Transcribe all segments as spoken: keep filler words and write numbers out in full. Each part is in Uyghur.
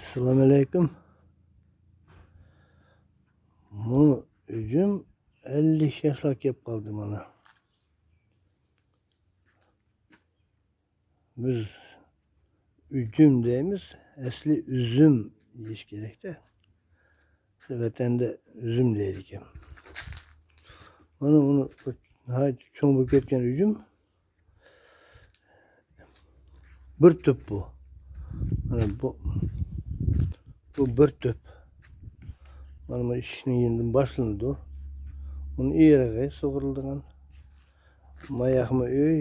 ئەسسالامۇئەلەيكۇم. بۇ ئۈجۈم ئەللىك ياشقا كېلىپ قالدى مانا. بىز ئۈجۈم دەيمىز، ئەسلى ئۈزۈم دېيىش كېرەكتە. ۋەتەندە ئۈزۈم دەيدىكەن. مانا بۇنى ناھايىتى چوڭ بولۇپ كەتكەن ئۈجۈم. بىر تۈپ بۇ. مانا بۇ، بۇ بىر تۈپ. مانا بۇ ئىشىكنىڭ يېنىدىن باشلىنىدۇ. ئۇنىڭ ئېرىغى سۇغۇرۇلىدىغان. ماياقمۇ ئۆي،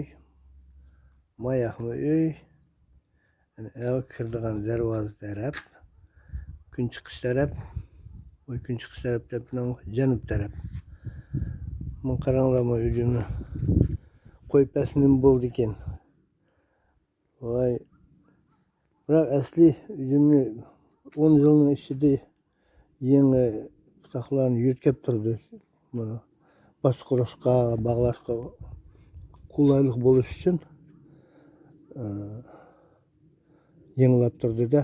ماياقمۇ ئۆي. يەنى ئەۋ كىرىدىغان دەرۋازا تەرەپ، كۈن چىقىش تەرەپ، ۋە كۈن چىقىش تەرەپ دەپ، جەنۇب تەرەپ. مانا قاراڭلار، مانا ئۈجۈمنى قويۇپ بەرسە نېمە بولىدىكەن؟ ۋاي، بىراق ئەسلى ئۈجۈمنى ئون يىلنىڭ ئىچىدە يېڭى پۇتاقلارنى يۆتكەپ تۇردى. مانا باشقۇرۇشقا، باغلاشقا قولايلىق بولۇش ئۈچۈن، ئە، يېڭىلاپ تۇردى-دە.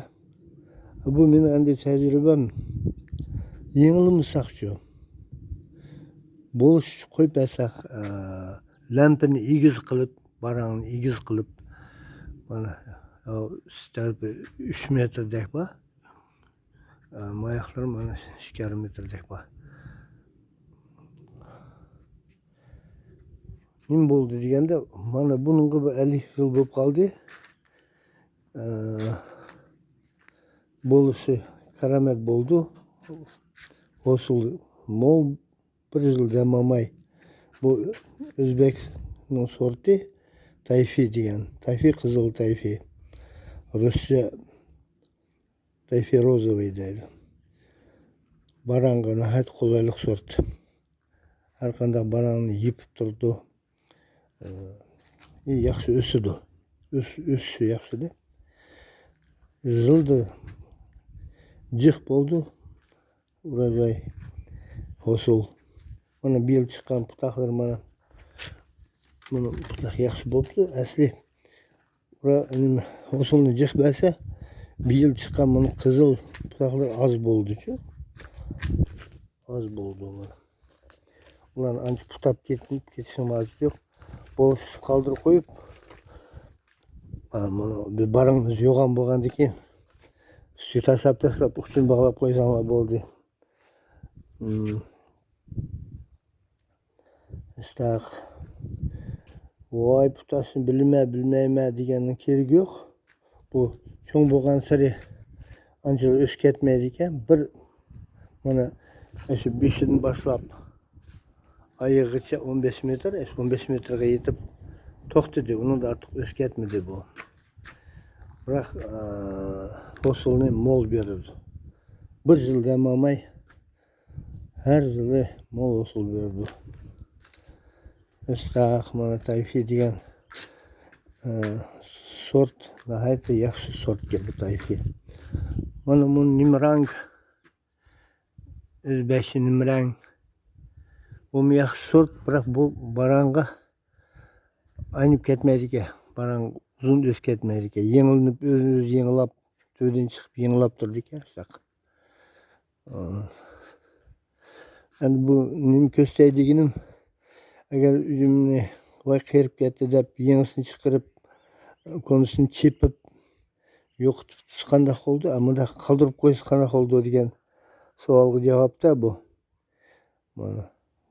بۇ مېنىڭ ئەمدى تەجرىبەم. يېڭىلمىساقچۇ؟ بولۇش قويۇپ بەرسەك، ئە، لەمپىنى ئېگىز قىلىپ، باراڭنى ئېگىز قىلىپ، مانا، ئۈست تەرىپى ئۈچ مېتىردەك بار. ئە، ماياقلىرى مانا ئىككى يېرىم مېتىردەك بار. نېمە بولدى دېگەندە، مانا بۇنىڭغا بىر ئەللىك يىل بولۇپ قالدى. ئە، بولۇشى كارامەت بولدى. ھوسۇل مول، بىر يىل دەم ئالماي. بۇ ئۆزبەكنىڭ سورتى تايفى دېگەن. تايفى، قىزىل تايفى. رۇسچە تايفى روزوۋىي دەيدۇ. باراڭغا ناھايىتى قولايلىق سورت. ھەر قانداق باراڭنى يېپىپ تۇرىدۇ. ئى، ياخشى ئۆسىدۇ. ئۆس-، ئۆسۈشى ياخشىدى. يىلدا جىق بولدى. ئۇراجاي، ھوسۇل. مانا بۇ يىل چىققان پۇتاقلىرى مانا. مانا پۇتاق ياخشى بوپتۇ. ئەسلى ئۇرا-، نېمە، ھوسۇلنى جىق بەرسە، بۇ يىل چىققان مانا قىزىل پۇتاقلىرى ئاز بولدىچۇ. ئاز بولدى مانا. ئۇلارنى ئانچە پۇتاپ كېتىپ، كېتىشنىڭ ھاجىتى يوق. بولۇشىچە قالدۇرۇپ قويۇپ، ئا، مانا بىر باراڭ يوغان بولغاندىن كېيىن، ئۈستىگە تاشلاپ، تاشلاپ، ئۇچىنى باغلاپ قويساڭلار بولدى. ئىستاق. ۋاي، پۇتاسىنى بىلىمەن، بىلمەيمەن دېگەننىڭ كېرىكى يوق. بۇ چوڭ بولغانسېرى ئانچە ئۆسۈپ كەتمەيدىكەن. بىر، مانا، ئاشۇ بېشىدىن باشلاپ ئايىغىچە ئون بەش مېتىر، ئاشۇ ئون بەش مېتىرغا يېتىپ توختىدى. ئۇنىڭدىن ئارتۇق ئۆسۈپ كەتمىدى بۇ. بىراق، ئە، ھوسۇلنى مول بېرىدۇ. بىر يىل دەم ئالماي، ھەر يىلى مول ھوسۇل بېرىدۇ. ئىسھاق، مانا تايفى دېگەن، ئە، سورت، ناھايىتى ياخشى سورتكەن بۇ تايفى. مانا بۇ نىمرەڭ، ئۆزبەكچە نىمرەڭ. بۇمۇ ياخشى سورت، بىراق بۇ باراڭغا ئاينىپ كەتمەيدىكەن. باراڭ ئۇزۇن ئۆسۈپ كەتمەيدىكەن. يېڭىلىنىپ، ئۆزىنى ئۆزى يېڭىلاپ، تۆۋىدىن چىقىپ يېڭىلاپ تۇرىدىكەن، ئىسھاق. ئەمدى بۇ نېمە كۆرسىتەي دېگىنىم، ئەگەر ئۈجۈمنى ۋاي قېرىپ كەتتى دەپ يېڭىسىنى چىقىرىپ، كونىسىنى چېپىپ، يوقىتىپ تۇتسا قانداق بولىدۇ؟ ئە، مۇنداق قالدۇرۇپ قويسا قانداق بولىدۇ دېگەن سوئالغا جاۋابتا بۇ. مانا.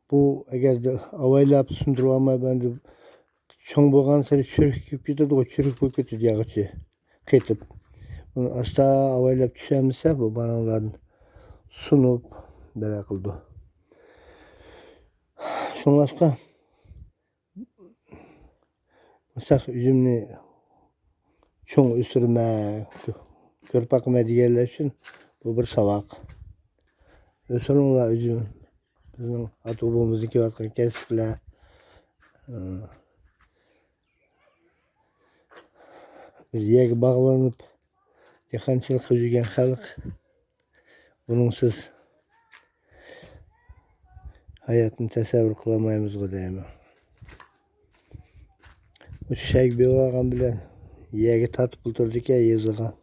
بۇ ئەگەردە ئاۋايلاپ سۇندۇرۇۋالماي، ئەمدى چوڭ بولغانسېرى چۈرۈك كېلىپ كېتىدىغۇ، چۈرۈك بولۇپ كېتىدۇ ياغىچى قېتىپ. بۇنى ئاستا ئاۋايلاپ چۈشەلمىسە، بۇ باراڭلاردىن سۇنۇپ بەرە قىلىدۇ. شۇڭلاشقا، ئۇششاق ئۈجۈمنى چوڭ ئۆسۈرمە، كۆرپە قىلمە دېگەنلەر ئۈچۈن بۇ بىر ساۋاق. ئۆسۈرۈڭلار ئۈجۈم. بىزنىڭ ئاتا-بوۋىمىزدىن كېلىۋاتقان كەسىپلەر. بىز يەرگە باغلىنىپ، دېھقانچىلىققا يۈرگەن خەلق. بۇنىڭسىز ھاياتنى تەسەۋۋۇر قىلالمايمىزغۇ دەيمەن. شەگ بېرىۋالغان بىلەن يەرگە تارتىپ ئولتۇرىدىكەن يېزىغا.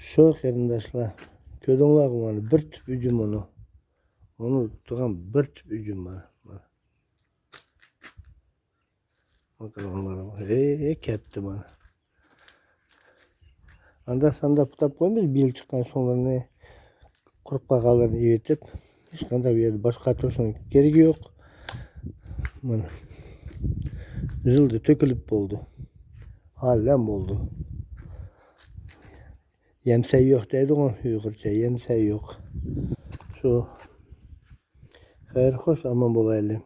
شۇ قېرىنداشلار، كۆردۈڭلارغۇ مانا بىر تۈپ ئۈجۈم ئۇنى. ئۇنى تۇتىدىغان بىر تۈپ ئۈجۈم بار. مانا. قاراڭلار، ھەي، كەتتى مانا. ئاندا ساندا پۇتاپ قويىمىز، بىل چىققان شۇڭلارنى، قۇرۇپ قالغانلىرىنى ئېۋېتىپ، ھېچقانداق بۇ يەردە باشقا تۇرۇشنىڭ كېرىكى يوق. مانا. ئۈزۈلدى، تۆكۈلۈپ بولدى. ھالەم بولدى. يەمسە يوق دەيدىغۇ ئۇيغۇرچە، يەمسە يوق. شۇ. خەير، خوش، ئامان بولايلى.